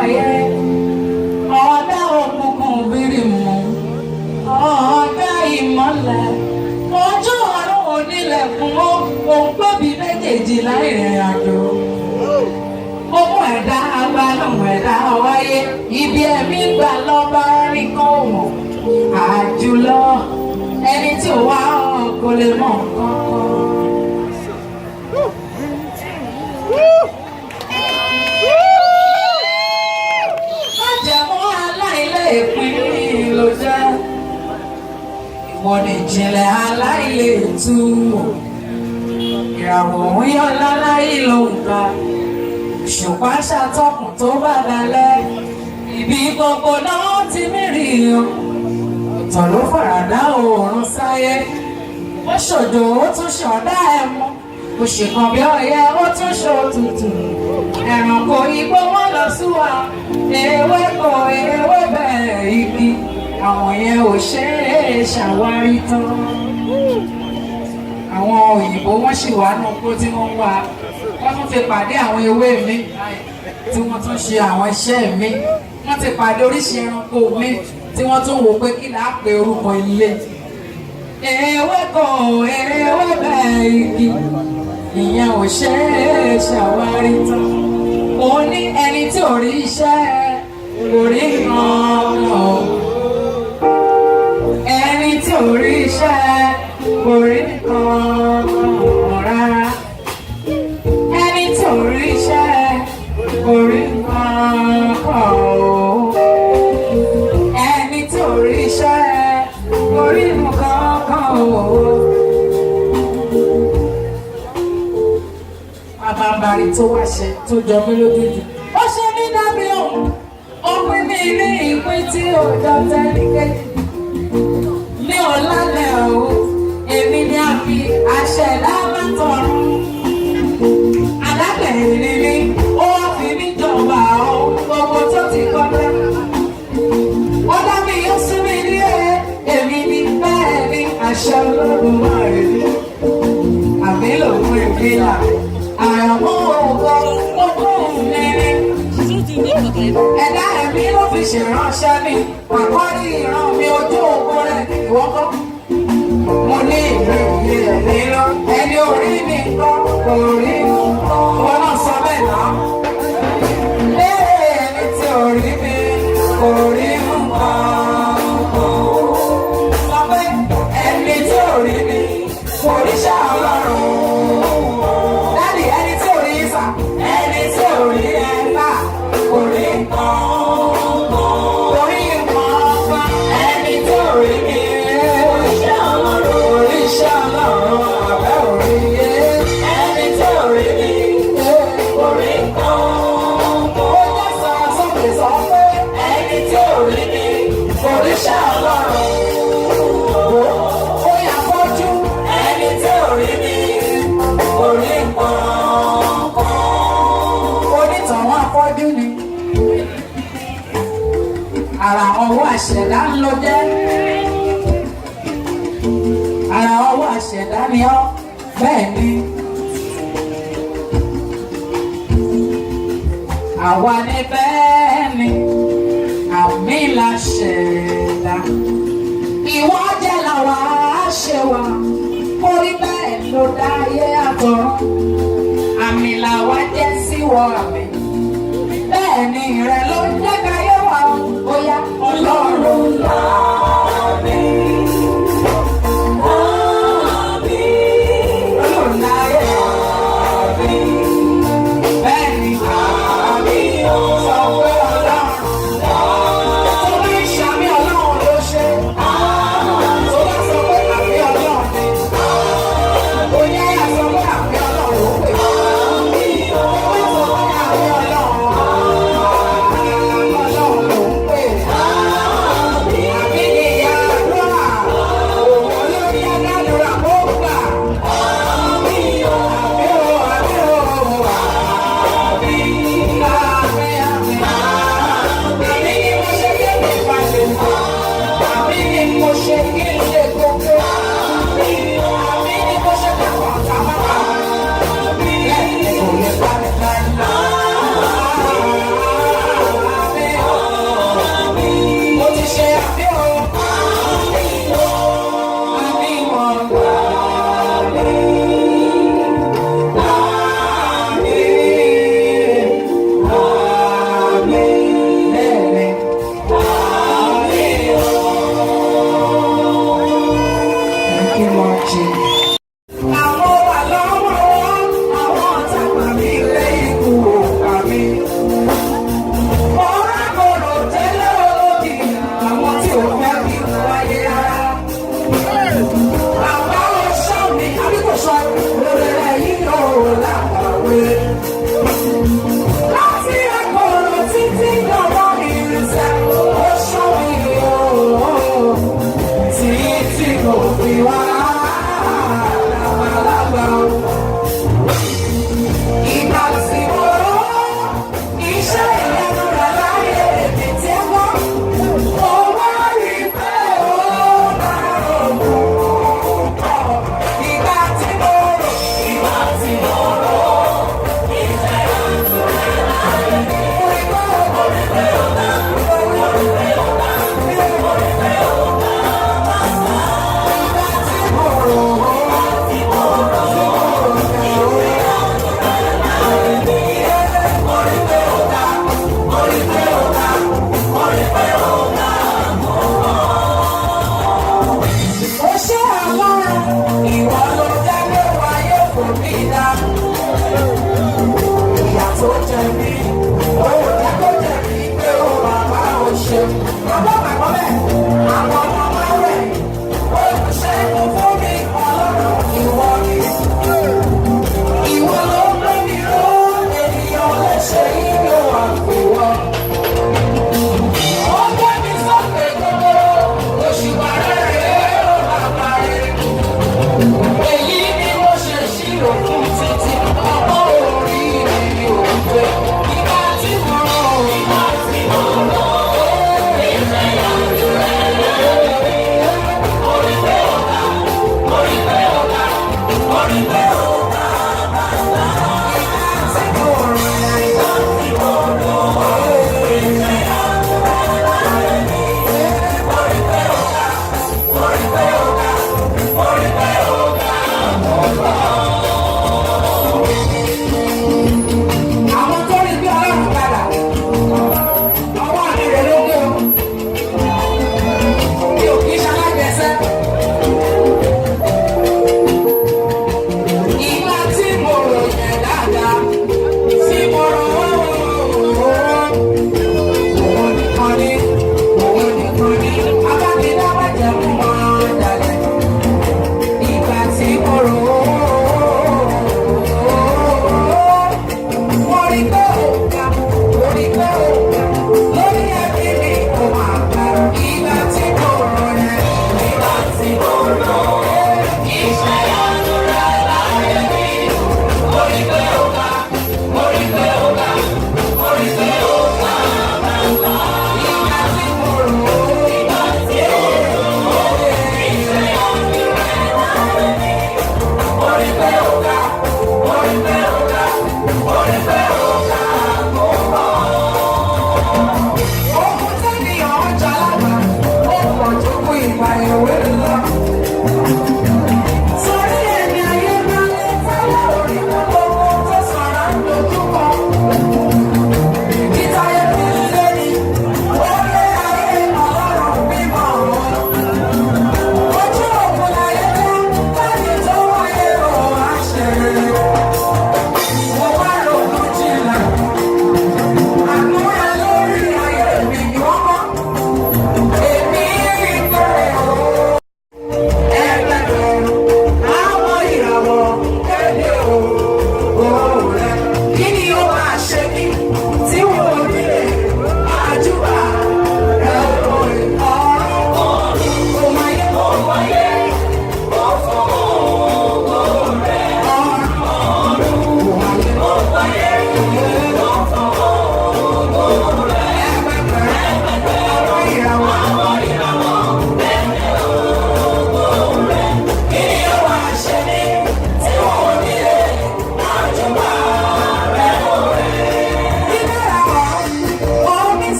Ayé ọ̀dà òkùnkùn bírímù, ọ̀dà ìmọ́lẹ̀, ojú ọ̀run onílẹ̀kùn ó òun tóbi méjèèjì láì rìnrìn àjò. Ó mú ẹ̀dá agbanú ẹ̀dá wáyé, ibi ẹ̀mí gbà lọ́ba nìkan ò mọ̀. Àjùlọ ẹni tí ò wá kò lè mọ̀ nǹkan kan. Májẹ̀mú aláìlèpín ló jẹ́. Ìwọ ni ìjìnlẹ̀ aláìlètú. Ìràwọ̀ ń yọ láláì ló ń ka. Ṣùgbọ́n ṣàtọkùn tó bá dalẹ̀. Ibi gbogbo náà ti mí rí o. Ìtàn ló faradà oòrùn sáyé. Ó ṣòjò, ó tún ṣọ̀dá ẹ̀ mú. Ó ṣèkan bí ọyẹ́, ó tún ṣòtútù. Ẹranko igbó wọn lọ sú wa. Ewéko, ewébẹ̀, igi. Àwọn yẹn ò ṣe é ṣàwárí tán. Àwọn òyìnbó wọ́n sì wà nù kó tí wọ́n ń wá. Wọ́n tún ti pàdé àwọn ewé mi tí wọ́n tún ṣe àwọn iṣẹ́ mi. Wọ́n ti pàdé oríṣi ẹranko mi tí wọ́n tún wò pé kí là á pe orúkọ ilé. Ewéko, ewébẹ̀, igi, ìyẹn ò ṣe é ṣàwárí tán. Òun ní ẹni tí ò rí iṣẹ́ kò rí nǹkan o. Ẹni tí ò rí iṣẹ́ kò rí nǹkan rárá. Ẹni tí ò rí iṣẹ́ kò rí nǹkan kan o. Ẹni tí ò rí iṣẹ́ kò rí nǹkan kan o. Pàbàmbarì tó wá ṣe tó jọ mí lójú jù. Ó ṣe mí dábí òun. Ó pín mi ní ìpín tí ò jọ tẹ́nìkejì. Mi ò lálẹ́ o, èmi ni a fi àṣẹ látọ̀run. Adágbẹ̀yìn ni mí, ó wá fi mí jọba o, gbogbo tó ti kọjá. Ó dá mi, ó sún mi ní ẹ, èmi ni bẹ́ẹ̀ ni àṣẹ Olódùmarè ní. Àbí lòun ìfìlà, àràmọ́ ògo, ogún mi ni. Ẹ̀dá ẹ̀mí ló fi ṣèránṣẹ́ mi, àkọ́rí ìran mi, ojú ògo rẹ̀ ìwọ kọ́. Mo ní ìlú ìlú nínú, ẹni orí mi kọ́, kò rí wọn náà sọ bẹ́ẹ̀ náà. Lé ẹni tí orí mi kò rí nǹkan. Sọ pé ẹni tí orí mi kò rí ṣá Ọlọ́run. Daddy, ẹni tí orí sà, ẹni tí orí ẹ̀ bá kò rí nǹkan. Kò rí nǹkan. Ẹni tí orí mi kò rí ṣá Ọlọ́run. Kò rí ṣá Ọlọ́run àbẹ́ orí yé. Ẹni tí orí mi kò rí nǹkan. Ó jẹ́ sọ̀rọ̀ sókè, sọ pé ẹni tí orí mi kò rí ṣá Ọlọ́run. Ó yà fọ́jú. Ẹni tí orí mi kò rí nǹkan. Onítọ̀hún afọ́jú ni. Ara ọwọ́ àṣẹ̀dá ń lọ jẹ́. Ara ọwọ́ àṣẹ̀dá ni ọ́, bẹ́ẹ̀ ni. Àwa ni bẹ́ẹ̀ ni, àmì la ṣẹ̀dá. Ìwọ jẹ́ làwa ṣe wà, orí bẹ́ẹ̀ ló dá ayé àtọ̀run. Àmì làwa jẹ́ síwọ àmì. Bẹ́ẹ̀ ni rẹ̀ ló ń jẹ́ káyé wa, ó yá Ọlọ́run láàmì. Láàmì. Ọlọ́run láyé àmì. Bẹ́ẹ̀ ni àmì sọ pé Ọlọ́run. Tó bá ń ṣàmì, Ọlọ́run ló ṣe. Tó bá sọ pé àmì Ọlọ́run ni. Ó yẹ ẹ sọ pé àmì Ọlọ́run ló pè. Tó bá sọ pé àmì Ọlọ́run. mo bá ìrìnsẹ̀, ó ṣọ́ mi o. Títí kò fi wá lábalábá o. Ìgbà tí mo rò iṣẹ́ ìyanu rẹ̀ láyé mi tí wọ́n, mo wá rí pé ó dára púpọ̀. Ìgbà tí mo rò, ìgbà tí mo rò, iṣẹ́ ìyanu rẹ̀ láyé mi. Mo rí pé, mo rí pé ó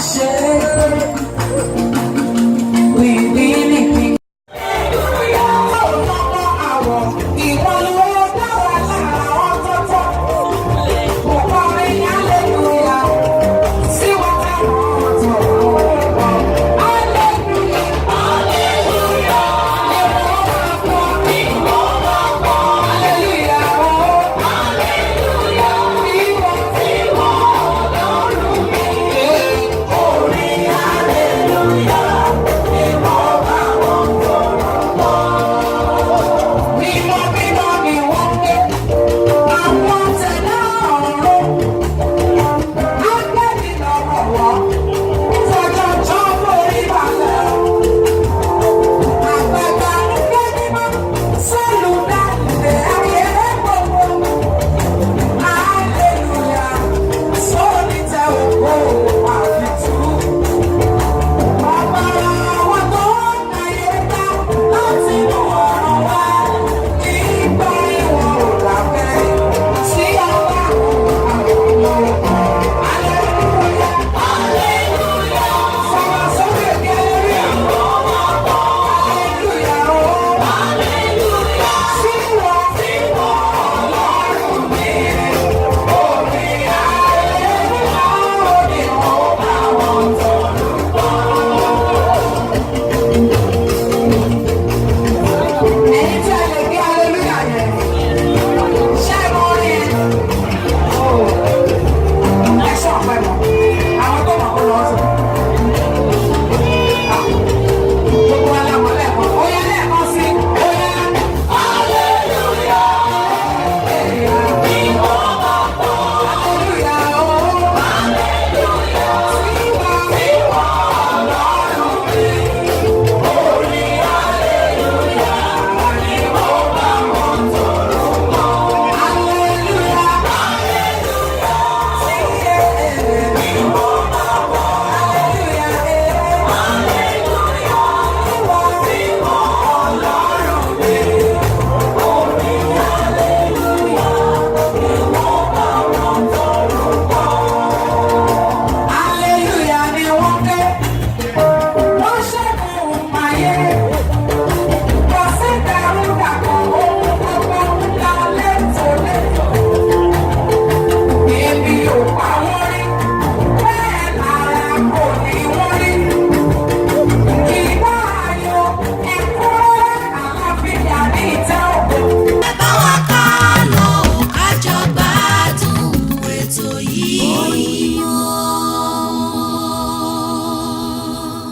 Ṣe é.